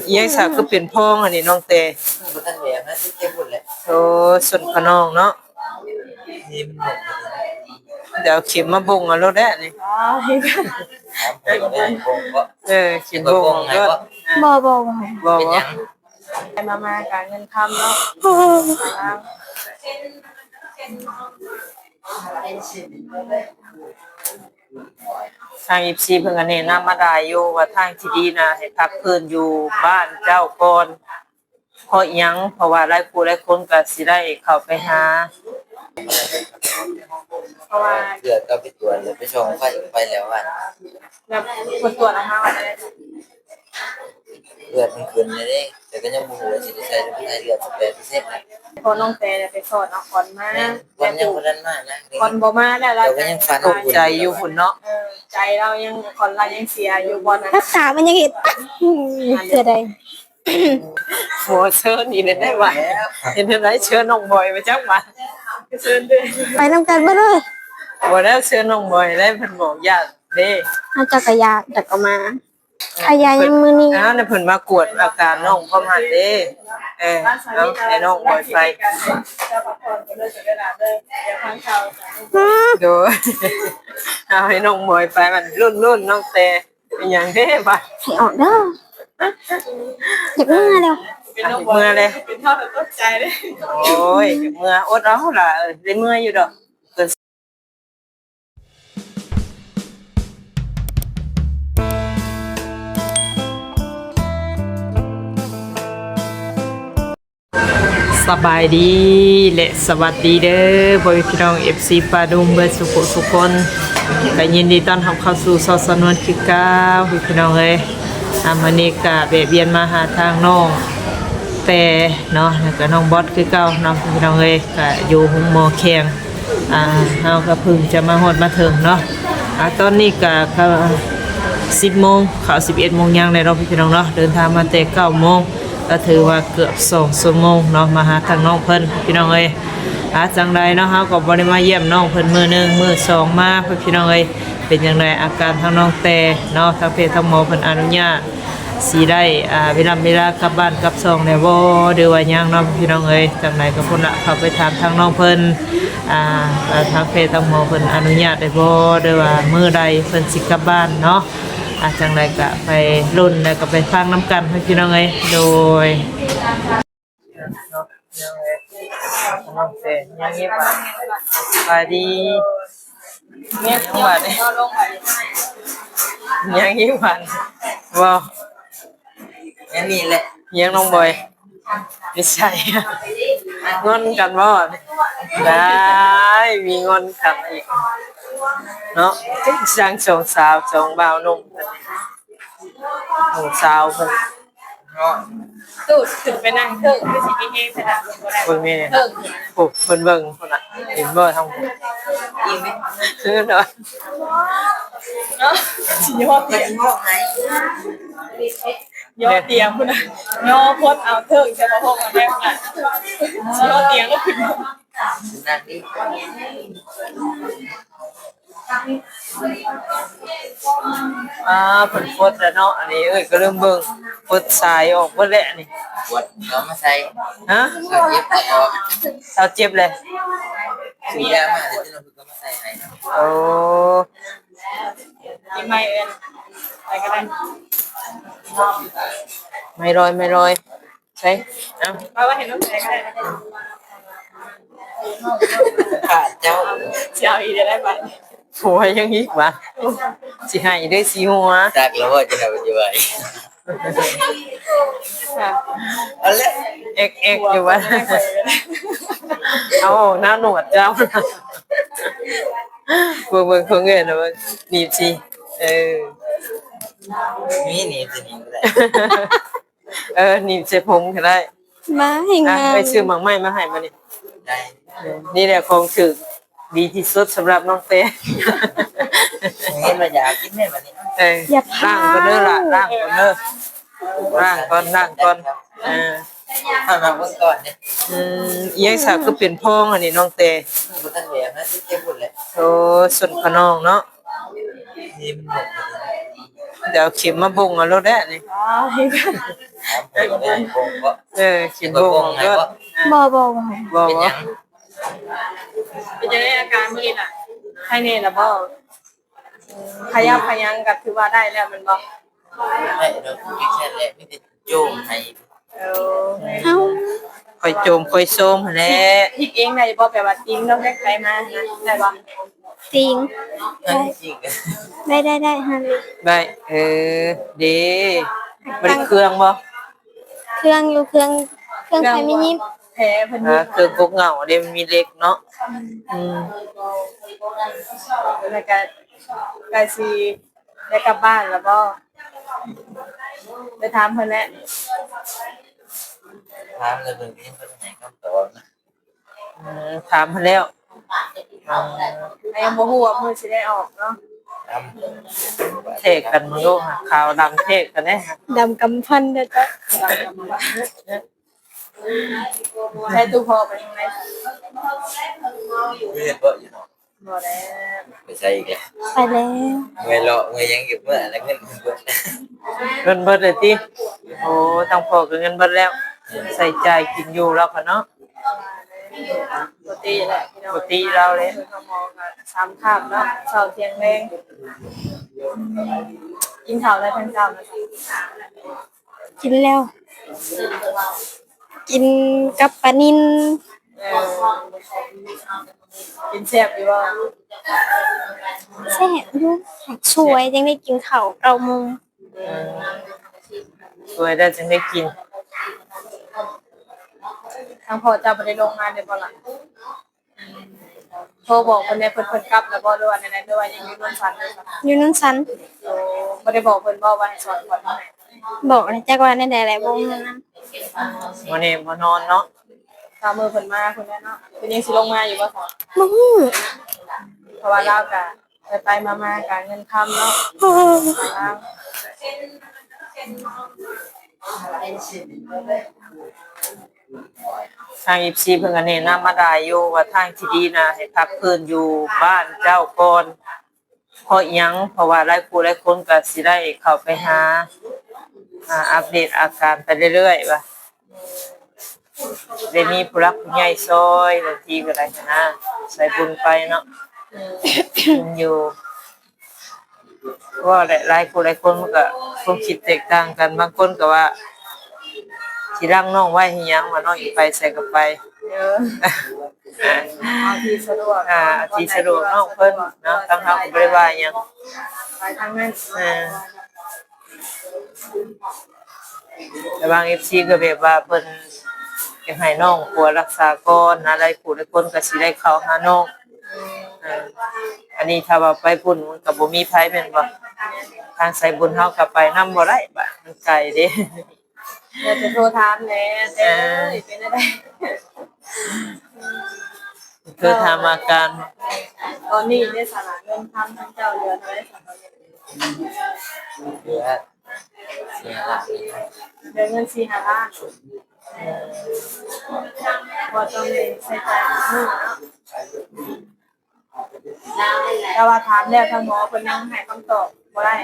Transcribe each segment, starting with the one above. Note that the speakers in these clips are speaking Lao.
ອີຫຍັງຊະ ຄືເປັນພອງອັນນີ້ນ້ອງແຕ? ບໍ່ທັນແຫຼມນະ ຊິເກັບພຸ້ນແຫຼະ. ໂອ້ ຊົນຂະໜອງເນາະ. ນີ້ມັນໝົດແລ້ວ. ດຽວເຂັມມາບົ່ງເອົາໂລດແຫຼະນີ້. ເອີ ເຂັມບົ່ງເອົາໂລດ. ບໍ່ ບໍ່ ບໍ່ ບໍ່. ເປັນຫຍັງ? ມາ ມາການເງິນຄຳເນາະ. ທາງເອັຟຊີເພິ່ນກໍແນະນຳມາຫຼາຍຢູ່ວ່າທາງທີ່ດີນະ ໃຫ້ພັກພື້ນຢູ່ບ້ານເຈົ້າກ່ອນ. ເພາະຫຍັງ? ເພາະວ່າຫຼາຍຜູ້ຫຼາຍຄົນກໍຊິໄດ້ເຂົ້າໄປຫາ ເພາະວ່າເທື່ອກໍໄປກວດ ໄປສ່ອງໄຟ ໄປແລ້ວວ່າ ແລ້ວເພິ່ນກວດອອກມາວ່າຈັ່ງໃດ? ເລືອດມັນຂຶ້ນແລ້ວເດ້ ແຕ່ກໍຍັງບໍ່ຮູ້ວ່າຊິໄດ້ໃສ່ຫຼືບໍ່ໃສ່ ເລືອດສິບແປດເປີເຊັນນະ. ພໍນ້ອງແຕໄດ້ໄປສອດເອົາຂອນມາ ແຕ່ຂອນຍັງບໍ່ທັນມານະ ຂອນບໍ່ມາແລ້ວ ລາວກໍຍັງຝັນ ຕົກໃຈຢູ່ພຸ້ນເນາະ. ເອີ ໃຈລາວຍັງ ຂອນລາວຍັງເສຍຢູ່ບ່ອນນັ້ນ ຮັກສາມັນຍັງເຮັດ ເທື່ອໃດ. ໂອ້ ເຊີນອີກແລ້ວໄດ້ຫວາ? ເຮັດແນວໃດເຊີນນ້ອງບອຍໄປຈັກຫວາ? ເຊີນເດີ ໄປນຳກັນເບິດເລີຍ. ບໍ່ແລ້ວ ເຊີນນ້ອງບອຍໄດ້ ເພິ່ນບອກຢ້ານເດ້. ເອົາ ເຈົ້າກໍຢາກ ເຈົ້າກໍມາ ຂະຫຍາຍຍາມມື້ນີ້. ອ້າວ ແລ້ວເພິ່ນມາກວດອາການນ້ອງພ້ອມຫັ້ນເດ້. ເອີ ເອົາ ໃຫ້ນ້ອງບອຍໄປ. ໂດຍ ເອົາ ໃຫ້ນ້ອງບອຍໄປ ມັນລຸ້ນໆ ນ້ອງແຕ ເປັນຫຍັງເດ້ບາດ? ໃຫ້ອອກເດີ. ຢາກເມືອແລ້ວ ຢາກເມືອແລ້ວ. ເປັນເຮົາກໍຕົກໃຈເດ້. ໂອ້ຍ ຢາກເມືອ ອົດເອົາລະ. ເອີ ໄດ້ເມືອຢູ່ດອກ. ສະບາຍດີ ແລະ ສະຫວັດດີເດີ ພໍ່ແມ່ພີ່ນ້ອງ ເອັຟຊີ ປ້າດຸງ ເບິດສູ່ຜູ້ສູ່ຄົນ. ກໍຍິນດີຕ້ອນຮັບເຂົ້າສູ່ຊ່ອງສາວນວນຄືເກົ່າ ພີ່ນ້ອງເອີຍ. ອ່າ ມື້ນີ້ກໍແວະວຽນມາຫາທາງນ້ອງແຕເນາະ ແລ້ວກໍນ້ອງບອດຄືເກົ່າເນາະ ພີ່ນ້ອງເອີຍ. ກໍຢູ່ໂຮງໝໍແຂວງ ອ່າ ເຮົາກໍເພິ່ງຈະມາຮອດມາເຖິງເນາະ. ອ່າ ຕອນນີ້ກໍ ກໍ ສິບໂມງ ເຂົ້າສິບເອັດໂມງຍັງແລ້ວເນາະ ພີ່ນ້ອງເນາະ. ເດີນທາງມາແຕ່ເກົ້າໂມງ ກໍຖືວ່າເກືອບສອງຊົ່ວໂມງເນາະ ມາຫາທາງນ້ອງເພິ່ນ ພີ່ນ້ອງເອີຍ. ອ່າ ຈັ່ງໃດເນາະ ເຮົາກໍບໍ່ໄດ້ມາຢ້ຽມນ້ອງເພິ່ນມື້ໜຶ່ງມື້ສອງມາ ພີ່ນ້ອງເອີຍ. ເປັນຈັ່ງໃດອາການທາງນ້ອງແຕເນາະ ທາງແພດທາງໝໍເພິ່ນອະນຸຍາດ ຊິໄດ້ ອ່າ ເວລາ ເວລາກັບບ້ານກັບຊ່ອງແລ້ວບໍ່ ຫຼືວ່າຍັງເນາະ ພີ່ນ້ອງເອີຍ. ຈັ່ງໃດກໍພຸ້ນລະ ເຂົ້າໄປຖາມທາງນ້ອງເພິ່ນ ອ່າ ເອີ ທາງແພດທາງໝໍເພິ່ນອະນຸຍາດໄດ້ບໍ່ ຫຼືວ່າມື້ໃດເພິ່ນຊິກັບບ້ານເນາະ. ອ່າ ຈັ່ງໃດກໍໄປລຸ້ນ ແລ້ວກໍໄປຟັງນຳກັນ ພີ່ນ້ອງເອີຍ. ໂດຍ ເນາະ ພີ່ນ້ອງເອີຍ ນ້ອງແຕ ຍັງອີກຫວາ? ສະບາຍດີ. ຍັງອີກຫວາ? ບໍ່ ອັນນີ້ແຫຼະ ຍັງນ້ອງບອຍ ນິໄສ ງອນກັນບໍ່? ໄດ້ ມີງອນກັນອີກເນາະ. ຊ່າງສອງສາວ ສອງບ່າວໜຸ່ມ ໜຸ່ມສາວເພິ່ນ ເນາະ ຕູດຂຶ້ນໄປນັ່ງເທິງ ຄືຊິມີແຮງຂະໜາດ ເບິ່ງແມ່ ເທິງ ໂອ້ ເພິ່ນເບິ່ງພຸ້ນນະ ເຫັນບໍ່ທາງ ອີກໄໝ? ເອີ ເນາະ ເນາະ ຊິຍໍຕຽງ ຍໍຕຽງພຸ້ນນະ ຍໍພົດເອົາເທິງ ຈະມາພົດເອົາແນວນັ້ນ ຊິຍໍຕຽງແລ້ວຂຶ້ນ ນັ່ງນີ້ ອ່າ ເພິ່ນປົດແລ້ວເນາະ. ອັນນີ້ເອີຍກໍລືມເບິ່ງ ປົດສາຍອອກເບິດແລ້ວນີ້ ປົດເອົາມາໃສ່ ຮະ ເອົາເຈັບອອກ ເອົາເຈັບແລ້ວ ຊື້ຢາມາແລ້ວ ເພິ່ນກໍມາໃສ່ໃຫ້. ໂອ້ ມີໄມ້ເອີ້ນ ໃຜກໍໄດ້ ໄມ້ລອຍ ໄມ້ລອຍ. ໃສ່ ເອົາ ເອົາໄວ້ໃຫ້ນ້ອງແຕກໍໄດ້ ຂາດເຈົ້າ ຊິເອົາອີກໄດ້ບາດນີ້ ຜົວຍັງອີກຫວາ? ຊິໃຫ້ເດ້ ຊິຫົວ ຈັກແລ້ວວ່າຈະເອົາຢູ່ໄວ້ ເອົາແຫຼະ ແອກໆ ຢູ່ຫວາ? ເອົາໜ້າໜວດເຈົ້າ ເບິ່ງໆ ເບິ່ງເອີຍນະ ເບິ່ງໜີບຊິ ເອີ ມີໜີບຊິ ໜີບກໍໄດ້. ເອີ ໜີບໃສ່ຜົມກໍໄດ້ ມາໃຫ້ງາມ ອ່ະ ໄປຊື້ໝາກໄມ້ມາໃຫ້ມື້ນີ້ ໄດ້ ເອີ ນີ້ແຫຼະຂອງຖືກດີທີ່ສຸດສຳລັບນ້ອງແຕ ເຫັນວ່າຢາກກິນແມ່ບັດນີ້ ເອີ ຢ່າພາວ ລ້າງກ່ອນເດີລະ ລ້າງກ່ອນເດີ ລ້າງກ່ອນ ລ້າງກ່ອນ ເອີ ເອົາມາເບິ່ງກ່ອນເດ້ ອືມ ອີຫຍັງຊະ ຄືເປັນພອງອັນນີ້ນ້ອງແຕ? ບໍ່ທັນແຫຼມນະ ຊິເກັບພຸ້ນແຫຼະ ໂອ້ ຊົນຂະໜອງເນາະ ນີ້ມັນໝົດ ດຽວເຂັມມາບົ່ງເອົາໂລດແຫຼະນີ້. ອໍ ເອີ ເຂັມບົ່ງເອົາໂລດ. ບໍ່ ບໍ່ ບໍ່ ບໍ່ ບໍ່. ເປັນຫຍັງອາການມື້ນີ້ນະ? ໄຄແນ່ລະບໍ່? ຂະຫຍັບຂະຫຍັງກໍຖືວ່າໄດ້ແລ້ວແມ່ນບໍ່? ໄດ້ດອກ ແຄ່ແຫຼະ ມີແຕ່ໂຈມໃຫ້. ເອີ ເອົ້າ ຄ່ອຍໂຈມຄ່ອຍໂຊມຫັ້ນແຫຼະ. ພິກເອງໄດ້ບໍ່? ແບບວ່າຕີງເນາະ ໄດ້ໄປມາຫັ້ນນະ ໄດ້ບໍ່? ຕີງ ໄດ້ ໄດ້ ໄດ້ ໄດ້ ໄດ້ ໄດ້. ເອີ ເດ້ ບໍ່ໄດ້ເຄື່ອງບໍ່? ເຄື່ອງຢູ່ ເຄື່ອງ ເຄື່ອງໄຟມີຍິບ ແຜເພິ່ນມີ ເຄື່ອງກົກເຫງົ້າເດ້ ມັນມີເຫຼັກເນາະ. ອືມ ແລ້ວກະ ໃກ້ຊິໄດ້ກັບບ້ານແລ້ວບໍ່? ໄປຖາມເພິ່ນແລ້ວ ຖາມແລ້ວເພິ່ນກໍຍັງບໍ່ໄດ້ໃຫ້ຄຳຕອບນະ. ອືມ ຖາມເພິ່ນແລ້ວ ອືມ ຍັງບໍ່ຮູ້ວ່າມື້ຊິໄດ້ອອກເນາະ. ຖາມ ແທກກັນເບິ່ງດູ ຂາວດຳແທກກັນເດ້ ດຳກຳພັນເດ້ເຈົ້າ. ໃຊ້ຕູ້ພໍ່ໄປທາງໃດ? ເຮັດບໍ່ຢູ່ເນາະ. ບໍ່ແລ້ວ ໄປໃສອີກແລ້ວ? ໄປແລ້ວ ເມື່ອຍເລາະເມື່ອຍຫຍັງຢູ່ ເມື່ອແລ້ວເງິນເບິດ ເງິນເບິດແລ້ວຕິ? ໂອ້ ທາງພໍ່ກໍເງິນເບິດແລ້ວ ໃຊ້ຈ່າຍກິນຢູ່ລາວກໍເນາະ. ປົກກະຕິແຫຼະພີ່ນ້ອງ ປົກກະຕິລາວແຫຼະ. ທາງໝໍກໍສາມຄາບເນາະ ເຊົ້າທ່ຽງແລງ. ກິນເຂົ້າແລ້ວທາງເຈົ້ານະ? ກິນແລ້ວ ກິນກັບປານິນ. ເອີ ກິນແຊບຢູ່ບໍ່? ແຊບຢູ່ ສວຍຈັ່ງໄດ້ກິນເຂົ້າເກົ້າໂມງ. ອືມ ສວຍແລ້ວຈຶ່ງໄດ້ກິນ. ທາງພໍ່ເຈົ້າບໍ່ໄດ້ລົງມາເລີຍບໍ່ລະ? ໂທບອກເພິ່ນແດ່ ເພິ່ນ ເພິ່ນກັບແລ້ວບໍ່ ຫຼືວ່າແນວໃດ ຫຼືວ່າຍັງຢູ່ນວນສັນຢູ່? ຢູ່ນວນສັນ. ໂອ້ ບໍ່ໄດ້ບອກເພິ່ນບໍ່ວ່າໃຫ້ສອນຂວັນມາໃຫ້? ບອກແລ້ວ ຈັກວ່າແນວໃດແຫຼະ ບໍ່ຮູ້ນຳ. ບໍ່ແນ່ບໍ່ນອນເນາະ ຖ້າມື້ເພິ່ນມາພຸ້ນແຫຼະເນາະ. ເພິ່ນຍັງຊິລົງມາຢູ່ບໍ່? ບໍ່ຮູ້ ເພາະວ່າລາວກະໄປໆມາໆ ກະເງິນຄຳເນາະ. ໂອ້ ທາງເອັຟຊີເພິ່ນກໍແນະນຳມາຫຼາຍຢູ່ວ່າທາງທີ່ດີນະ ໃຫ້ພັກຟື້ນຢູ່ບ້ານເຈົ້າກ່ອນ. ເພາະຫຍັງ? ເພາະວ່າຫຼາຍຜູ້ຫຼາຍຄົນກໍຊິໄດ້ເຂົ້າໄປຫາ ອາ ອັບເດດອາການໄປເລື້ອຍໆ ວ່າໄດ້ມີຜູ້ຫຼັກຜູ້ໃຫຍ່ຊ່ອຍ ບາງທີກໍໄດ້ຫັ້ນນະ ໃສ່ບຸນໄປເນາະ. ອືມ ຢູ່ ເວົ້າແຫຼະ ຫຼາຍຜູ້ຫຼາຍຄົນມັນກໍຄວາມຄິດແຕກຕ່າງກັນ. ບາງຄົນກໍວ່າ ຊິລັງນ້ອງໄວ້ເຮັດຫຍັງ ວ່ານ້ອງຊິໄປໃສກໍໄປ. ເອີ ເອົາທີ່ສະດວກ ອ່າ ເອົາທີ່ສະດວກນ້ອງເພິ່ນເນາະ ທາງເຮົາກໍບໍ່ໄດ້ວ່າຫຍັງ ໄປທາງນັ້ນ. ເອີ ລະຫວ່າງເອັຟຊີກໍແບບວ່າເພິ່ນຢາກໃຫ້ນ້ອງປົວຮັກສາກ່ອນນະ ຫຼາຍຜູ້ຫຼາຍຄົນກໍຊິໄດ້ເຂົ້າຫານ້ອງ. ເອີ ອັນນີ້ຖ້າວ່າໄປພຸ້ນມັນກໍບໍ່ມີໃຜແມ່ນບໍ່? ທາງສາຍບຸນເຮົາກໍໄປນຳບໍ່ໄດ້ ບາດມັນໄກເດ້. ແລ້ວແຕ່ໂທຖາມແຫຼະ ແຕ່ ເອີ ເປັນຈັ່ງໃດ? ໂທຖາມອາການ. ຕອນນີ້ໄດ້ສາລະເງິນຄຳທາງເຈົ້າເຫຼືອເທົ່າໃດ? ເຫຼືອສີ່ຫ້າລ້ານ ເຫຼືອເງິນສີ່ຫ້າລ້ານ ບໍ່ຕ້ອງໄດ້ໃຊ້ຈ່າຍທຸກມື້ເນາະ. ແຕ່ວ່າຖາມແລ້ວທາງໝໍເພິ່ນຍັງໃຫ້ຄຳຕອບບໍ່ໄດ້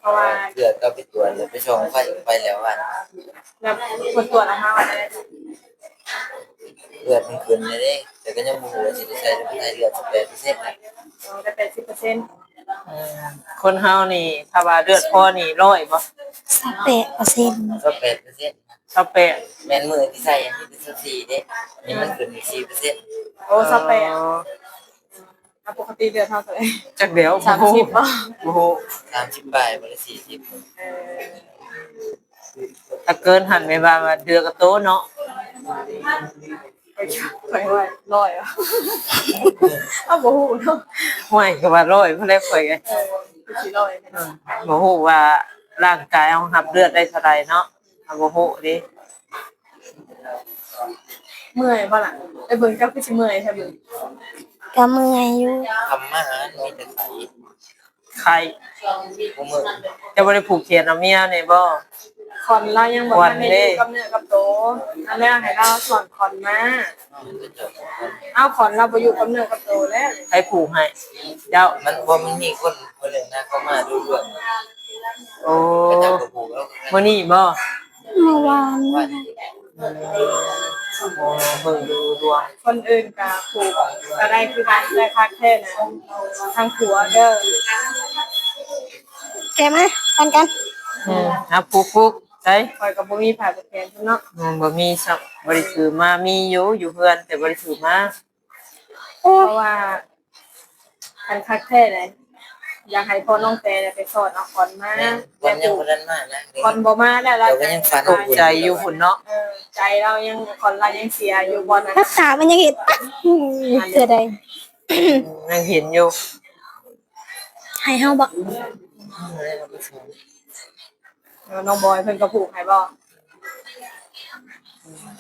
ເພາະວ່າເທື່ອກໍໄປກວດແລ້ວໄປສ່ອງໄຟໄປແລ້ວວ່າ ແລ້ວເພິ່ນກວດອອກມາວ່າຈັ່ງໃດ? ເລືອດມັນຂຶ້ນແລ້ວເດ້ ແຕ່ກໍຍັງບໍ່ຮູ້ວ່າຊິໄດ້ໃສ່ເລືອດເທົ່າໃດ ແປດສິບເປີເຊັນນະ. ອໍ ໄດ້ແປດສິບເປີເຊັນ. ເອີ ຄົນເຮົານີ້ຖ້າວ່າເລືອດພໍນີ້ຮ້ອຍບໍ່? ຊາວແປດເປີເຊັນ ຊາວແປດເປີເຊັນ. ຊາວແປດ ແມ່ນມື້ທີ່ໃສ່ອັນນີ້ເປັນຊາວສີ່ເດ້ ນີ້ມັນຂຶ້ນອີກສີ່ເປີເຊັນ. ໂອ້ ຊາວແປດ. ອໍ ອ່າ ປົກກະຕິເລືອດເຮົາເທົ່າໃດ? ຈັກແລ້ວ ສາມສິບບໍ່? ບໍ່ຮູ້ ສາມສິບປາຍບໍ່ໄດ້ສີ່ສິບ. ເອີ ຖ້າເກີນຫັ້ນແມ່ນວ່າ ວ່າເດືອກະໂຕເນາະ. ຂ້ອຍວ່າຮ້ອຍ ເອົາ ບໍ່ຮູ້ເນາະ. ຫ້ວຍ ກໍວ່າຮ້ອຍພຸ້ນແຫຼະຂ້ອຍ. ເອີ ຄືຊິຮ້ອຍ ອືມ ບໍ່ຮູ້ວ່າຮ່າງກາຍເຮົາຮັບເລືອດໄດ້ເທົ່າໃດເນາະ ເຮົາບໍ່ຮູ້ເດ້. ເມື່ອຍບໍ່ລະ? ໄປເບິ່ງເຈົ້າຄືຊິເມື່ອຍແທ້ມື້. ກໍເມື່ອຍຢູ່ ທຳມາຫາມີແຕ່ໄຂ້ ໄຂ້. ເຈົ້າບໍ່ໄດ້ຜູກແຂນເອົາເມຍແດ່ບໍ່? ຂອນລາວຍັງບໍ່ທັນໄດ້ຢູ່ກັບເນື້ອກັບໂຕ ອັນແລ້ວໃຫ້ລາວສອນຂອນມາ. ເອົາ ຂອນລາວບໍ່ຢູ່ກັບເນື້ອກັບໂຕແລ້ວ ໃຜຜູກໃຫ້ເຈົ້າ? ມັນບໍ່ ມັນມີຄົນຄົນໜຶ່ງນະ ເຂົາມາດູດວງ. ໂອ້ ເຂົາເຈົ້າກໍຜູກແລ້ວ. ມື້ນີ້ບໍ່? ເມື່ອວານນີ້. ໂອ້ ເບິ່ງດູດວງ. ຄົນອື່ນກໍຜູກກໍໄດ້ຄືກັນ ໄດ້ຄັກແທ້ນະ ທາງຜົວເດີ. ແກະມາ ປັນກັນ. ອືມ ເອົາຜູກໆ ໃສ່. ຂ້ອຍກໍບໍ່ມີຜ້າຜູກແຂນເນາະ. ອືມ ບໍ່ມີຊ້ຳ ບໍ່ໄດ້ຖືມາ. ມີຢູ່ ຢູ່ເຮືອນ ແຕ່ບໍ່ໄດ້ຖືມາ. ໂອ້ ເພາະວ່າຄັນຄັກແທ້ໃດ ຢາກໃຫ້ພໍ່ນ້ອງແຕໄປສອນເອົາຂອນມາ. ແມ່ນ ຂອນຍັງບໍ່ທັນມານະ. ຂອນບໍ່ມາແລ້ວ ລາວກໍຍັງຝັນ ຕົກໃຈຢູ່ພຸ້ນເນາະ. ເອີ ໃຈລາວຍັງ ຂອນລາວຍັງເສຍຢູ່ບ່ອນນັ້ນ. ຮັກສາມັນຍັງເຫັນ ເທື່ອໃດ ຍັງເຫັນຢູ່. ໃຫ້ເຮົາບໍ່? ເອີ ນ້ອງບອຍເພິ່ນກໍຜູກໃຫ້ບໍ່?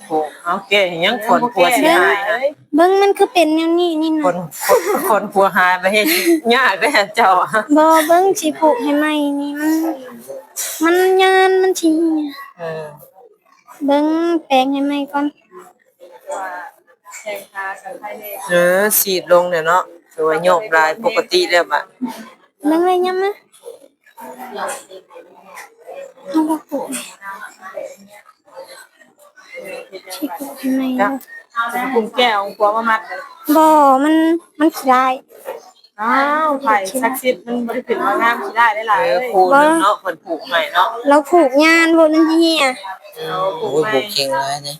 ໂອ້ ເອົາແກ້ຫຍັງ ຂອນຜົວຊິຫາຍນະ. ເບິ່ງ ມັນຄືເປັນແນວນີ້ນີ້ນະ. ຂອນ ຂອນ ຂອນຜົວຫາຍ ມາເຮັດຍາກເດ້ເຈົ້າ. ບໍ່ ເບິ່ງ ຊິຜູກໃຫ້ໃໝ່ນີ້ ມັນ ມັນຍານ ມັນຊິ ເອີ ເບິ່ງ ແປງໃຫ້ໃໝ່ກ່ອນ. ເອີ ສີດລົງແລ້ວເນາະ ຖືວ່າໂຍກຫຼາຍປົກກະຕິແລ້ວບາດ. ເບິ່ງເລີຍ ຍາມມາ ເອົາບໍ່ປູກ ຊິປູກໃຫ້ໃໝ່ເດີ. ເອົາແກ້ວຂອງຜົວມາມັດ. ບໍ່ ມັນ ມັນຂີ້ລ້າຍ. ອ້າວ ໄຜສັກສິດ ມັນບໍ່ໄດ້ເປັນວ່າງາມຂີ້ລ້າຍຫຼາຍ. ເອີ ຜູ້ໜຶ່ງເນາະ ເພິ່ນຜູກໃຫ້ເນາະ. ລາວຜູກຍານ ບໍ່ ມັນເຫຍ. ອືມ ໂອ້ຍ ຜູກເກັ່ງຫຼາຍເດ້.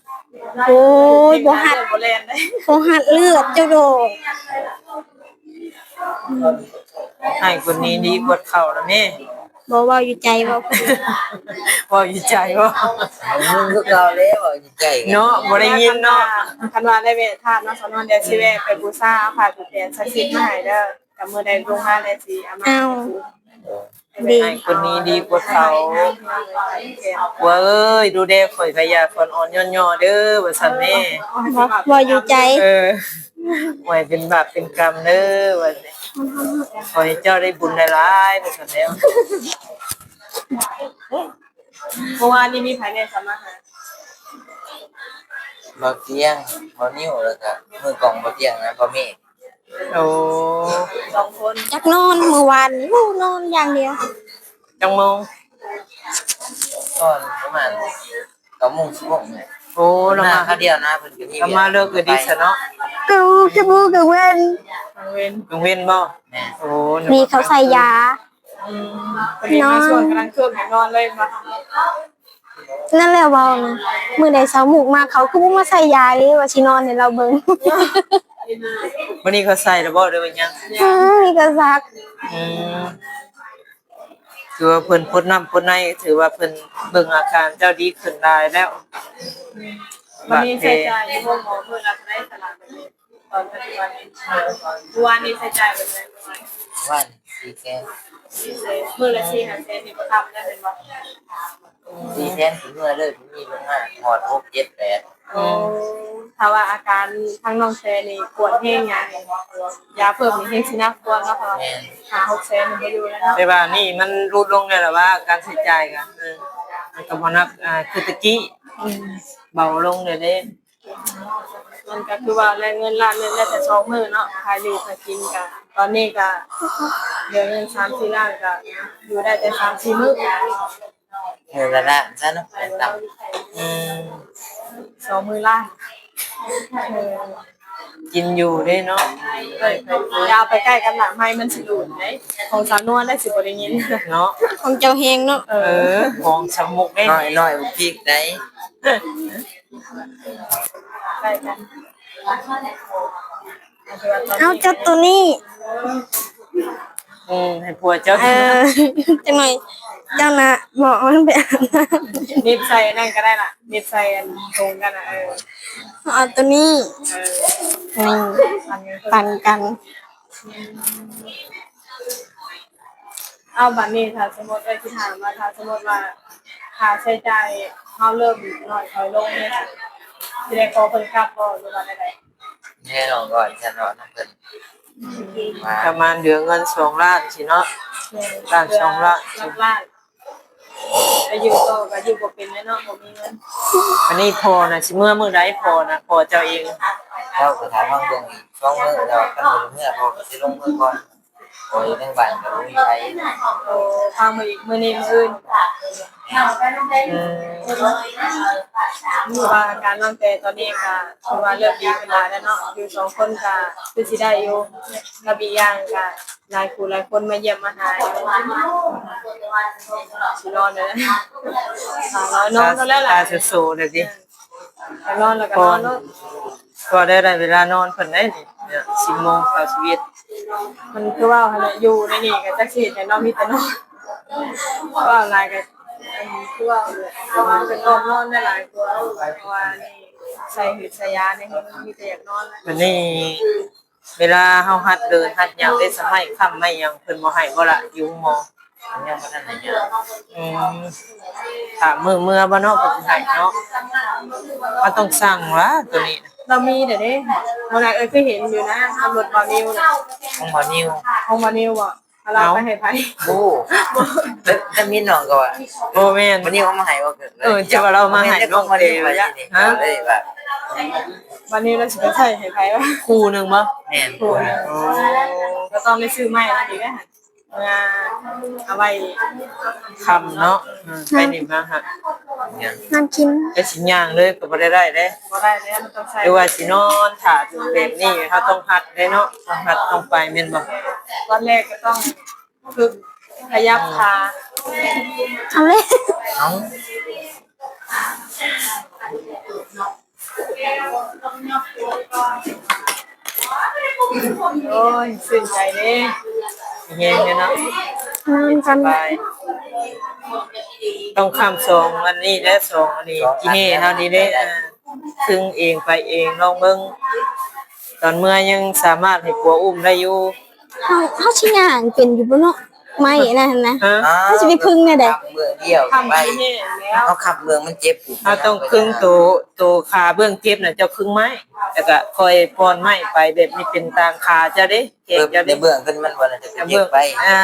ໂອ້ຍ ບໍ່ຮັດ ບໍ່ແລ່ນເດ້ ບໍ່ຮັດເລືອດເຈົ້າດອກ. ໃຫ້ຄົນນີ້ດີກວດເຂົ່ານະແມ່. ບໍ່ ເວົ້າຢູ່ໃຈ ເວົ້າ ເວົ້າຢູ່ໃຈບໍ່? ເວົ້າຄືເກົ່າແລ້ວ ເວົ້າຢູ່ໃຈເນາະ ບໍ່ໄດ້ຍິນເນາະ. ຄັນວ່າໄດ້ແວະຖາມເນາະ ສາວນວນ ດຽວຊິແວະໄປບູຊາ ເອົາຜ້າຜູກແຂນສັກສິດມາໃຫ້ເດີ. ກະມື້ໃດລົງມາແລ້ວຊິເອົາມາ. ອ້າວ ດີ ໃຫ້ຄົນນີ້ດີກວ່າເກົ່າ. ຜົວເອີຍ ດູແລຂ້ອຍກະຢ່າ ຂວັນອ່ອນຍ້ອນຍໍເດີ ວ່າຊັ້ນແມ່. ເວົ້າຢູ່ໃຈ ເອີ ໄວ້ເປັນບາບເປັນກຳເດີ ວ່າຊັ້ນ. ຂໍໃຫ້ເຈົ້າໄດ້ບຸນຫຼາຍໆ ວ່າຊັ້ນແລ້ວ. ເມື່ອວານນີ້ມີໃຜແດ່ສະມາຫາ? ບ່າວຕຽງ ບ່າວນິວ ແລ້ວກະມືກອງບ່າວຕຽງນະ ບ່າວເມກ. ໂອ້ ສອງຄົນ. ຈັກນອນ ມື້ວານນີ້ ໂອ້ ນອນຢ່າງດຽວ. ຈັກໂມງ? ຕອນປະມານເກົ້າໂມງ ສິບໂມງນີ້. ໂອ້ ລາວມາຄາວດຽວນະ ເພິ່ນກໍມີ ລາວມາເລີກເກີຍດີຊະເນາະ. ເກົ້າໂມງ ກາງເວັນ ກາງເວັນ ກາງເວັນບໍ່? ແມ່ນ. ໂອ້ ມີເຂົາໃສ່ຢາ. ອືມ ພໍດີມາຊ່ວງກຳລັງເຄີບ ຢາກນອນເລີຍເນາະ. ນັ້ນແຫຼະເວົ້ານະ ມື້ໃດສາວມຸກມາ ເຂົາຄືບໍ່ມາໃສ່ຢາເລີຍ ວ່າຊິນອນໃຫ້ລາວເບິ່ງ. ມື້ນີ້ເຂົາໃສ່ແລ້ວບໍ່ ຫຼືວ່າຍັງ? ອືມ ນີ້ກໍສັກ. ອືມ ຖືວ່າເພິ່ນພົດນ້ຳພົດໃນ ຖືວ່າເພິ່ນເບິ່ງອາການເຈົ້າດີຂຶ້ນຫຼາຍແລ້ວ. ບັດນີ້ໃຊ້ຈ່າຍຢູ່ໂຮງໝໍມື້ລະເທົ່າໃດສະລະ? ຕອນປັດຈຸບັນນີ້ ເມື່ອວານນີ້ໃຊ້ຈ່າຍເທົ່າໃດ? ວານສີ່ແສນ. ສີ່ແສນ ມື້ລະສີ່ຫ້າແສນນີ້ບໍ່ຕ່ຳແລ້ວແມ່ນບໍ່? ສີ່ແສນຂຶ້ນເມືອເລີຍ ມີລົງມາຮອດຫົກ ເຈັດ ແປດ. ໂອ້ ຖ້າວ່າອາການທາງນ້ອງແຊນີ້ປວດແຮງຫຍັງ ຢາເພີ່ມນີ້ແຮງຊິໜັກກວ່າເນາະ. ແມ່ນ. ຫ້າຫົກແສນນີ້ບໍ່ຢູ່ແລ້ວເນາະ. ແຕ່ວ່ານີ້ມັນຫຼຸດລົງແລ້ວລະວ່າ ການໃຊ້ຈ່າຍກະ ເອີ ມັນກະບໍ່ໜັກ ອ່າ ຄືແຕ່ກີ້. ອືມ ເບົາລົງແລ້ວເດ້. ມັນກະຄືວ່າແລະ ເງິນລ້ານໜຶ່ງໄດ້ແຕ່ສອງມື້ເນາະ ຄ່າຢູ່ຄ່າກິນກະ ຕອນນີ້ກະເຫຼືອເງິນສາມສີ່ລ້ານ ກະຢູ່ໄດ້ແຕ່ສາມສີ່ມື້. ເອີ ລະລະຊັ້ນເນາະ ຂັ້ນຕ່ຳ. ອືມ ສອງມື້ລ້ານ. ເອີ ກິນຢູ່ເດ້ເນາະ. ເອີ ຢ່າເອົາໄປໃກ້ກັນລະ ໄມ້ມັນຊິດູດເດ້. ຂອງສາວນວນໄດ້ຊິບໍ່ໄດ້ຍິນເນາະ. ຂອງເຈົ້າແຮງເນາະ. ເອີ ຂອງສາວມຸກເດ້ ນ້ອຍໆ ບໍ່ພິກໄດ້. ເອົາ ເຈົ້າໂຕນີ້. ອືມ ໃຫ້ຜົວເຈົ້າ. ເອີ ຈັກໜ່ອຍເຈົ້ານະ ບອກມັນໄປອາບນ້ຳ. ໜິບໃສ່ອັນນັ້ນກະໄດ້ລະ ໜິບໃສ່ອັນຖົງກັນນະ. ເອີ ເອົາໂຕນີ້. ເອີ ນີ້ ປັນກັນ. ເອົາ ບາດນີ້ຖ້າສົມມຸດ ເອີ ຊິຖາມວ່າ ຖ້າສົມມຸດວ່າຄ່າໃຊ້ຈ່າຍເຮົາເລີ່ມໜ້ອຍຖອຍລົງນີ້ ຊິໄດ້ຂໍເພິ່ນກັບບໍ່ ຫຼືວ່າແນວໃດ? ແນ່ນອນ ກໍຈະເນາະນຳເພິ່ນ ປະມານເດືອນເງິນສອງລ້ານຊີ້ເນາະ. ແມ່ນ ລ້ານ ສອງລ້ານ ສອງລ້ານ. ຢູ່ຕໍ່ກໍຢູ່ບໍ່ເປັນແລ້ວເນາະ ບໍ່ມີເງິນ. ອັນນີ້ພໍ່ນະ ຊິເມືອມື້ໃດ? ພໍ່ນະ ພໍ່ເຈົ້າເອງ ເຈົ້າກໍຖ້າຟັງເບິ່ງອີກສອງມື້ແລ້ວ ຄັນບໍ່ເມືອ ພໍ່ກໍຊິລົງເມືອກ່ອນ. ໂອ້ຍ ທາງບ້ານກໍບໍ່ມີໃຜ. ໂອ້ ຟັງເບິ່ງອີກ ມື້ນີ້ມື້ອື່ນ. ອືມ ຄືວ່າການວາງແຜນຕອນນີ້ກໍຖືວ່າເລີ່ມດີຂຶ້ນຫຼາຍແລ້ວເນາະ ຢູ່ສອງຄົນກໍຄືຊິໄດ້ຢູ່ ກັບອີກຢ່າງກໍຫຼາຍຄູ່ຫຼາຍຄົນມາຢ້ຽມມາຫາຢູ່. ຊິນອນແລ້ວນະ ນອນແລ້ວລະ ຕາໂຊໆເລີຍຕິ. ກໍນອນແລ້ວກໍນອນໂລດ ກໍໄດ້ ໄດ້ເວລານອນເພິ່ນໄດ໋ນີ້ ສິບໂມງເຂົ້າສິບເອັດ. ມັນຄືເວົ້າຫັ້ນແຫຼະ ຢູ່ໃນນີ້ກໍຈັກຊິເຮັດຫຍັງເນາະ ມີແຕ່ນອນ. ເວົ້າຫຼາຍກໍ ອັນ ຄືເວົ້າຫັ້ນແຫຼະ ເພາະວ່າເພິ່ນອອກນອນໄດ້ຫຼາຍກວ່າ ເພາະວ່ານີ້ໃສ່ຫືດໃສ່ຢານີ້ ມີແຕ່ຢາກນອນ. ບັດນີ້ເວລາເຮົາຫັດເດີນຫັດຫຍັງເດ້ ສະໄໝຄ້ຳໄມ້ຫຍັງ ເພິ່ນບໍ່ໃຫ້ບໍ່ລະ ຢູ່ໂຮງໝໍ? ຍັງບໍ່ທັນໄດ້. ອືມ ຖ້າມື້ເມືອບໍ່ເນາະ ເພິ່ນຊິໃຫ້ເນາະ. ເຮົາຕ້ອງສັ່ງວ່າໂຕນີ້ນະ ລາວມີແລ້ວເດ້. ມື້ນັ້ນເອີຍຄືເຫັນຢູ່ນະ ເຮົາລົດບ່າວນິວນະ ຂອງບ່າວນິວ ຂອງບ່າວນິວບໍ? ເອົາ ເອົາ ໄປໃຫ້ໃຜ? ໂອ້ ແຕ່ ແຕ່ມີນ້ອງກໍວ່າ ບໍ່ແມ່ນ ບ່າວນິວເອົາມາໃຫ້ບໍ່? ເອີ ຈະວ່າລາວມາໃຫ້ນ້ອງເດ ວ່າ ຮະ? ບ່າວນິວລາວຊິໄປໃຊ້ໃຫ້ໃຜວະ? ຄູ່ໜຶ່ງບໍ່? ແມ່ນ ຄູ່ໜຶ່ງ. ໂອ້ ກໍຕ້ອງໄດ້ຊື້ໃໝ່ລະດີນະ. ເອົາໄວ້ຄ່ຳເນາະ ໄປນີ້ມາຫາ ນ້ຳກິນ ໄປຊິຍ່າງເລີຍກໍບໍ່ໄດ້ໄດ້ເດ້. ບໍ່ໄດ້ແລ້ວ ມັນຕ້ອງໃຊ້ ຫຼືວ່າຊິນອນຖ້າແບບນີ້ ເຮົາຕ້ອງຮັດເດ້ເນາະ ຕ້ອງຮັດຕ້ອງໄປແມ່ນບໍ່? ຕອນແລກກໍຕ້ອງຝຶກຂະຫຍັບຂາ. ເອົາເລີຍ ເອົາ. ໂອ້ຍ ຊື່ນໃຈເດ້ ມີແຮງເດ້ເນາະ ນອນກ່ອນ ສະບາຍ. ຕ້ອງຄ້ຳສອງອັນນີ້ແຫຼະ ສອງອັນນີ້ ສອງອັນ ຂີ້ເຫຮ່ເຮົານີ້ເດ້ ເອີ ຄຶງເອງໄປເອງ ລອງເບິ່ງ ຕອນເມື່ອຍັງສາມາດໃຫ້ຜົວອຸ້ມໄດ້ຢູ່. ເຮົາ ເຮົາຊິຍ່າງເປັນຢູ່ບໍ່ເນາະ? ໄມ້ອັນນັ້ນນະ ຮະ? ເຮົາຊິໄປຄຶງແນວໃດ? ເບື້ອງດຽວໄປ ເຮົາຂັບເບື້ອງມັນເຈັບ ເຮົາຕ້ອງຄຶງໂຕ ໂຕຂາເບື້ອງເຈັບນະ ເຈົ້າຄຶງໄມ້ ແລ້ວກະຄ່ອຍປ່ອນໄມ້ໄປ ແບບນີ້ເປັນຕາງຂາເຈົ້າເດ້ ແຂນເຈົ້າເດ້ ເບື້ອງຂຶ້ນມັນບໍ່ນະ ຈະເຈັບໄປ ອ່າ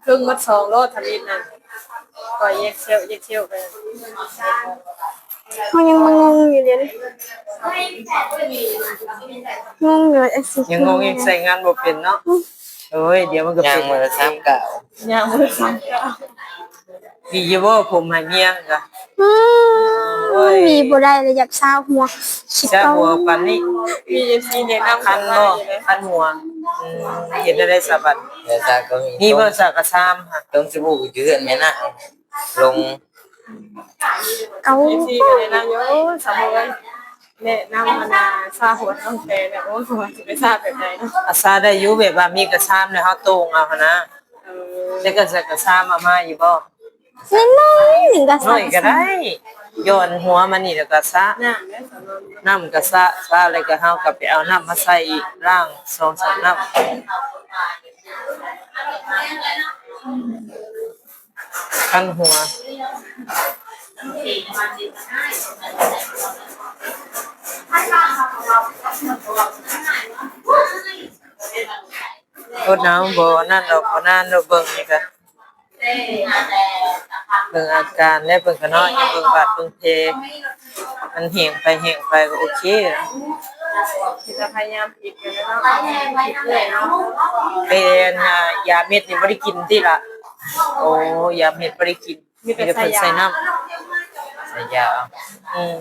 ຄຶງໝົດສອງໂລດທຳອິດນະ ກໍແຍກເຊວ ແຍກເຊວໄປ. ເຮົາຍັງມາງົງຢູ່ເດ ງົງຢູ່ວ່າຈັກຊິ ຍັງງົງ ຍັງໃຊ້ງານບໍ່ເປັນເນາະ. ອືມ ໂອ້ຍ ດຽວມັນກໍເປັນ ຍ່າງມື້ລະສາມກ້າວ ຍ່າງມື້ລະສາມກ້າວ. ມີຢູ່ບໍ່ຜົມໃຫ້ເມຍກະ? ອືມ ໂອ້ຍ ມີບໍ່ໄດ້ລະ ຢາກສະຫົວ ສະຫົວປານນີ້ ມີເອັຟຊີແນະນຳ ຄັນບໍ່ ຄັນຫົວ. ອືມ ເຮັດແນວໃດສະບັດ? ມີບໍ່ສະກະຊາມ? ຕ້ອງສະບູຢູ່ເຮືອນແມ່ນະ ລົງ ເອົາ ເອັຟຊີກໍແນະນຳຢູ່ ສາວໂມເອີຍ ແນະນຳອັນນ່າ ສະຫົວຕັ້ງແຕ່ແບບ ໂອ້ຍ ວ່າຊິໄປສະແບບໃດເນາະ? ອາ ສະໄດ້ຢູ່ ແບບວ່າມີກະຊາມແລ້ວເຮົາໂຕ່ງເອົາຫັ້ນນະ. ເອີ ແລ້ວກໍໃສ່ກະຊາມເອົາມາຢູ່ບໍ່? ນ້ອຍໆ ໜຶ່ງກະຊາມ ນ້ອຍກໍໄດ້ ຢ່ອນຫົວມານີ້ແລ້ວກໍສະ ນ້ຳກໍສະ ສະແລ້ວກໍເຮົາກໍໄປເອົານ້ຳມາໃສ່ອີກ ລ້າງສອງສາມນ້ຳ. ຄັນຫົວ ອົດເອົາ ບໍ່ນັ້ນດອກ ບໍ່ນານດອກ ເບິ່ງນີ້ກະ ເບິ່ງອາການແລ້ວ ເບິ່ງກະເນາະ ຍັງເບິ່ງບາດເບິ່ງແຜ ມັນແຫ້ງໄປແຫ້ງໄປກໍໂອເຄ. ຊິພະຍາຍາມ ໄປອັນ ຢາເມັດນີ້ບໍ່ໄດ້ກິນຕິລະ? ໂອ້ ຢາເມັດບໍ່ໄດ້ກິນ ມີແຕ່ໃສ່ ມີແຕ່ເພິ່ນໃສ່ນ້ຳ ໃສ່ຢາເອົາ. ອືມ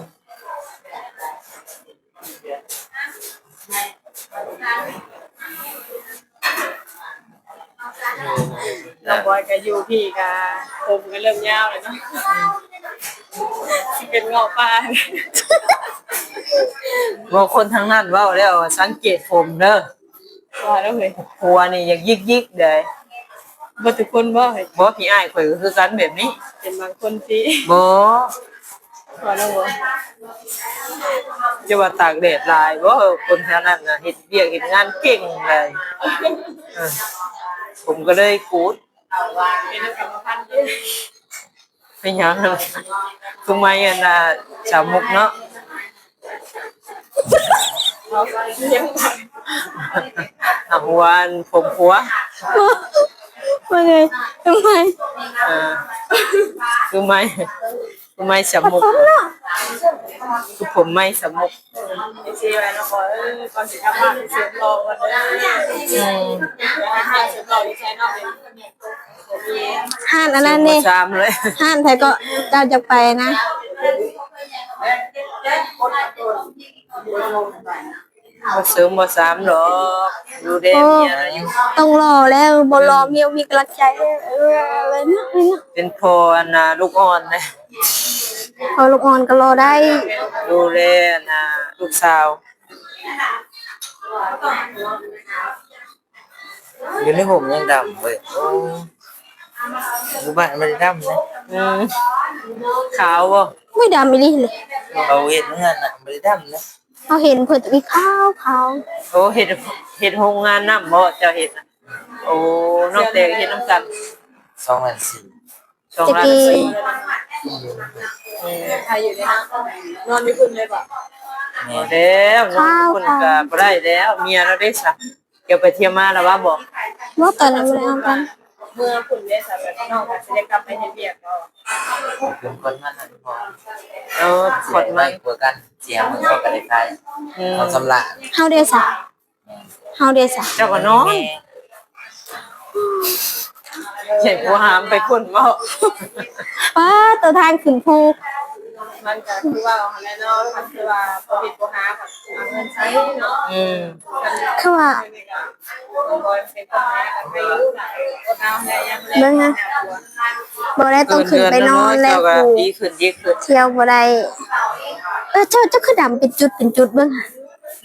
ນ້ອງບອຍກໍຢູ່ພີ້ກໍ ຜົມກໍເລີ່ມຍາວແລ້ວເນາະ ຊິເປັນເງາະປ່າ. ບໍ່ ຄົນທາງນັ້ນເວົ້າແລ້ວວ່າສັງເກດຜົມເດີ ວ່າແລ້ວເຮີ້ຍ ຜົມນີ້ຢາກຢິກໆ ເດ້. ບໍ່ທຸກຄົນບໍ່ເຮີ້ຍ? ບໍ່ ພີ່ອ້າຍຂ້ອຍກໍຄືກັນແບບນີ້ ເປັນບາງຄົນຕິ. ບໍ່ ວ່າແລ້ວບໍ່ ຈະວ່າຕາກແດດຫຼາຍບໍ່? ຄົນແຖວນັ້ນນະ ເຮັດວຽກເຮັດງານເກັ່ງໃດ໋. ເອີ ຜົມກໍເລີຍກູດ ເປັນກຳມະພັນຕິ. ເປັນຫຍັງ? ຄືໄມ້ອັນນ່າ ສາວມຸກເນາະ ເອົາຫົວອັນຜົມຜົວ. ວ່າໄງ? ຄືໄມ້ ເອີ ຄືໄມ້ ຄືໄມ້ສາມຸກ ຜົມເນາະ ຄືຜົມໄມ້ສາມຸກ. ອືມ ຮ້ານອັນນັ້ນເດ້ ຮ້ານໃຜກໍເຈົ້າຢາກໄປນະ? ບໍ່ເສີມບໍ່ສາມດອກ ດູແລເມຍຢູ່. ຕ້ອງຫຼໍ່ແລ້ວ ບໍ່ຫຼໍ່ ອືມ ເມຍບໍ່ມີກຳລັງໃຈ. ເອີ ເປັນພໍ່ອັນນ່າລູກອ່ອນນະ ພໍ່ລູກອ່ອນກໍຫຼໍ່ໄດ້ ດູແລອັນນ່າລູກສາວ. ຢູ່ໃນຮົ່ມຍັງດຳເວີຍ. ໂອ້ ຢູ່ບ້ານບໍ່ໄດ້ດຳເດ້. ອືມ ຂາວບໍ່? ໂອ້ຍ ດຳອີ່ຫຼີເລີຍ. ເຂົາເຮັດເຮືອນນະ ບໍ່ໄດ້ດຳເດ້. ເຮົາເຫັນເພິ່ນມີຂາວໆ. ໂອ້ ເຮັດ ເຮັດໂຮງງານນ້ຳບໍ່ເຈົ້າເຮັດນະ? ໂອ້ ນ້ອງແຕກເຮັດນຳກັນ ສອງລ້ານສີ່ ສອງລ້ານສີ່. ອືມ ໃຜຢູ່ໃນນັ້ນ ນອນຢູ່ພຸ້ນເລີຍບໍ່? ແມ່ນ ບໍ່ແລ້ວ ນອນຢູ່ພຸ້ນກໍບໍ່ໄດ້ແລ້ວ ເມຍລາວເດ້ຊະ. ຈະໄປທ່ຽວມາລະວ່າບໍ່? ບໍ່ ຕອນນັ້ນບໍ່ໄດ້ນຳກັນ. ເມືອພຸ້ນເດ້ຊະ ແບບນ້ອງກໍຊິໄດ້ກັບໄປເຮັດວຽກບໍ່? ເປັນຄົນມານັ້ນບໍ່? ເອີ ຄົນມາກວ່າກັນ ເສຍມື້ເຮົາກໍໄດ້ຂາຍ ອືມ ເຮົາຊຳລະ. ເຮົາເດ້ຊະ? ເຮົາເດ້ຊະ? ເຈົ້າກໍນອນ ໃຫ້ຜູ້ຫາມໄປພຸ້ນເວົ້າ. ປ້າ ໂຕທາງຂຶ້ນພູ ມັນກໍຄືວ່າຫັ້ນແຫຼະເນາະ ຄັນຄືວ່າບໍ່ເຮັດບໍ່ຫາ ຫາເງິນໃຊ້ເນາະ. ອືມ ຄືວ່າ ເບິ່ງນະ ບໍ່ໄດ້ຕ້ອງຂຶ້ນໄປນອນແລ້ວ ເຈົ້າກໍດີຂຶ້ນ ດີຂຶ້ນ ທ່ຽວບໍ່ໄດ້. ເອີ ເຈົ້າ ເຈົ້າຄືດຳເປັນຈຸດເປັນຈຸດ ເບິ່ງ.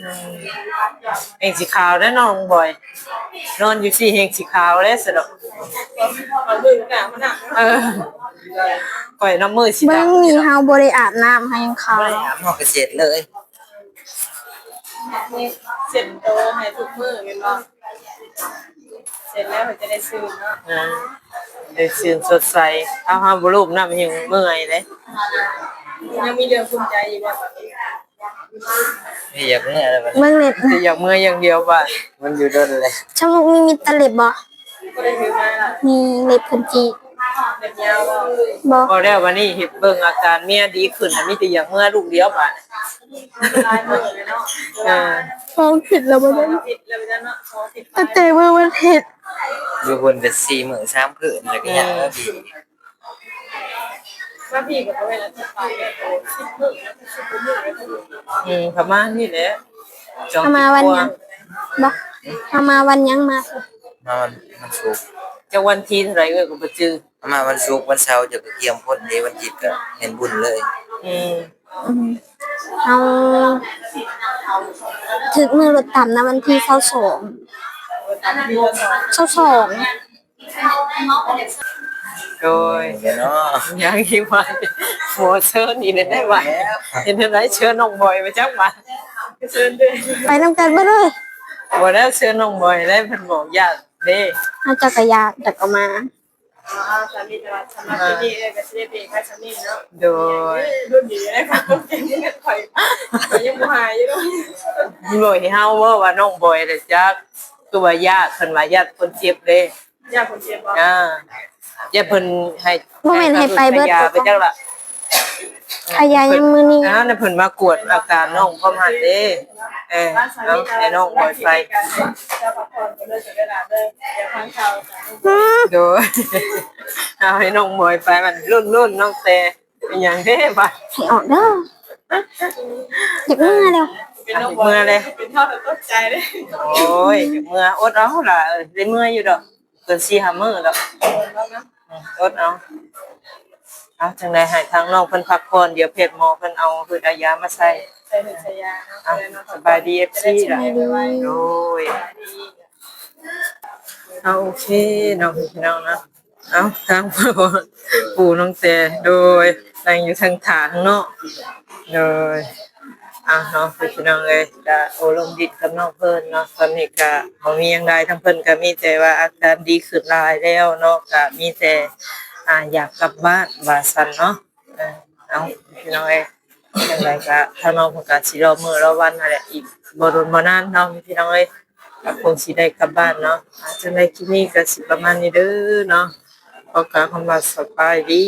ອືມ ແຮ່ງຊິຂາວແລ້ວນ້ອງບອຍ ນອນຢູ່ຊີ້ແຮ່ງຊິຂາວແລ້ວຊັ້ນດອກ. ເອີ ຂ້ອຍນຳມື້ຊິດຳ ເບິ່ງນີ້ ເຮົາບໍ່ໄດ້ອາບນ້ຳ ເຮົາຍັງຂາວ ບໍ່ໄດ້ອາບ ເຮົາກໍເຊັດເລີຍ. ເຊັດໂຕໃຫ້ທຸກມື້ແມ່ນບໍ່? ເຊັດແລ້ວເພິ່ນຈະໄດ້ຊື່ນເນາະ. ອືມ ໄດ້ຊື່ນສົດໃສ. ເຮົາ ເຮົາບໍ່ລູບນ້ຳແຮ່ງເມື່ອຍເດ້. ຍັງມີເລື່ອງກຸ້ມໃຈຢູ່ບໍ່ຕອນນີ້? ເຮັດວຽກເມື່ອຍແລ້ວບັດນີ້ ເບິ່ງເລັບ ເຮັດວຽກເມື່ອຍຢ່າງດຽວບາດ ມັນຢູ່ດົນແລ້ວ. ຊະມຸກມີມິດຕະເລັບບໍ່? ບໍ່ໄດ້ຖືມາ ມີເລັບເພິ່ນຈີ້ ເລັບຍາວບໍ່? ບໍ່ ພໍແລ້ວ ບັດນີ້ເຮັດເບິ່ງອາການເມຍດີຂຶ້ນ ມີແຕ່ຢາກເມືອລູກດຽວບາດ. ຫຼາຍມື້ແລ້ວເນາະ ເອີ ສອງທິດແລ້ວບໍ່ໄດ້ ສອງທິດແລ້ວເນາະ ສອງທິດ ຕັ້ງແຕ່ມື້ວັນທິດ ຢູ່ພຸ້ນກໍສີ່ມື້ສາມຄືນ ແລ້ວກໍຍາກ ເອີ ມາພີ້ກໍປະມານອາທິດປາຍ ສິບມື້ ສິບກວ່າມື້. ອືມ ປະມານນີ້ແຫຼະ ເຮົາມາວັນຫຍັງ? ບໍ່ ເຮົາມາວັນຫຍັງມາ? ມາວັນ ວັນສຸກ. ຈັກວັນທີເທົ່າໃດເອື້ອຍກໍບໍ່ຈື່. ເຮົາມາວັນສຸກ ວັນເສົາເຈົ້າກໍກຽມພົ້ນເດ້ ວັນທິດກໍແມ່ນບຸນເລີຍ. ອືມ ອືມ ເຮົາຖືກມື້ລົດຕຳນະ ວັນທີຊາວສອງ ຊາວສອງ. ໂດຍ ເນາະ ຍັງອີກວ່າ ໂອ້ ເຊີນອີກແລ້ວໄດ້ວ່າ ເຮັດແນວໃດເຊີນນ້ອງບອຍມາຈັກວ່າ ເຊີນເດີ ໄປນຳກັນເບິດເລີຍ. ບໍ່ແລ້ວ ເຊີນນ້ອງບອຍແລ້ວ ເພິ່ນບອກຢ້ານເດ້. ເອົາ ເຈົ້າກໍຢ້ານ ເຈົ້າກໍມາ. ອໍ ເອົາ ສາມີ ແຕ່ວ່າສຳລັບທີ່ນີ້ເອື້ອຍກໍຊິໄດ້ເບຣກໄວ້ສ່ຳນີ້ເນາະ. ໂດຍ ເອີ ລຸ້ນນີ້ໄດ້ຄວາມເກັ່ງເງິນຂ້ອຍ ຂ້ອຍຍັງບໍ່ຫາຍຢູ່ເນາະ. ບໍ່ໃຫ້ເຮົາເວົ້າວ່ານ້ອງບອຍແຫຼະຈັກ ຄືວ່າຍາດ ເພິ່ນວ່າຍາດຄົນເຈັບເດ້. ຍາດຄົນເຈັບບໍ່? ອ່າ ຍາດເພິ່ນໃຫ້ ບໍ່ແມ່ນໃຫ້ໄປເບິດ ຢາໄປຈັກລະ ຂາຍຢາຍັງມື້ນີ້. ອ່າ ນັ້ນເພິ່ນມາກວດອາການນ້ອງພ້ອມຫັ້ນເດ້. ເອີ ເອົາ ໃຫ້ນ້ອງບອຍໄປ. ໂດຍ ເອົາໃຫ້ນ້ອງບອຍໄປ ມັນລຸ້ນໆ ນ້ອງແຕ່ ເປັນຫຍັງເດ້ບາດ ໃຫ້ອອກເດີ ຢາກເມືອແລ້ວ ເມືອແລ້ວ ເປັນເຮົາກໍຕົກໃຈເດ້. ໂອ້ຍ ຢາກເມືອ ອົດເອົາລະ ເອີ ໄດ້ເມືອຢູ່ດອກ ເກີນສີ່ຫ້າມື້ດອກ ເອີ ອົດເອົາ. ເອົາ ຈັ່ງໃດໃຫ້ທາງນ້ອງເພິ່ນພັກຜ່ອນ ດຽວແພດໝໍເພິ່ນເອົາເພິ່ນເອົາຢາມາໃສ່ ໃສ່ເພິ່ນໃສ່ຢາເນາະ. ເອົາ ສະບາຍດີ ເອັຟຊີ ລະ ໂດຍ. ເອົາ ໂອເຄເນາະ ພີ່ນ້ອງເນາະ. ເອົາ ທາງຜູ້ນ້ອງແຕ ໂດຍ ນັ່ງຢູ່ທາງທາງເນາະ. ໂດຍ ເອົາເນາະ ພີ່ນ້ອງເອີຍ ກະໂອ້ລົມດິດກັບນ້ອງເພິ່ນເນາະ. ຕອນນີ້ກະບໍ່ມີຫຍັງຫຼາຍ ທາງເພິ່ນກະມີແຕ່ວ່າອາການດີຂຶ້ນຫຼາຍແລ້ວເນາະ ກະມີແຕ່ ອ່າ ຢາກກັບບ້ານວ່າຊັ້ນເນາະ. ເອີ ເອົາ ພີ່ນ້ອງເອີຍ ຈັ່ງໃດກະທາງນ້ອງເພິ່ນກະຊິລໍມື້ລໍວັນຫັ້ນແຫຼະ ອີກບໍ່ດົນບໍ່ນານເນາະ ພີ່ນ້ອງເອີຍ. ກໍຄົງຊິໄດ້ກັບບ້ານເນາະ. ອ່າ ຈັ່ງໃດຄລິບນີ້ກໍຊິປະມານນີ້ເດີເນາະ. ຂໍກ່າວຄຳວ່າສະບາຍດີ.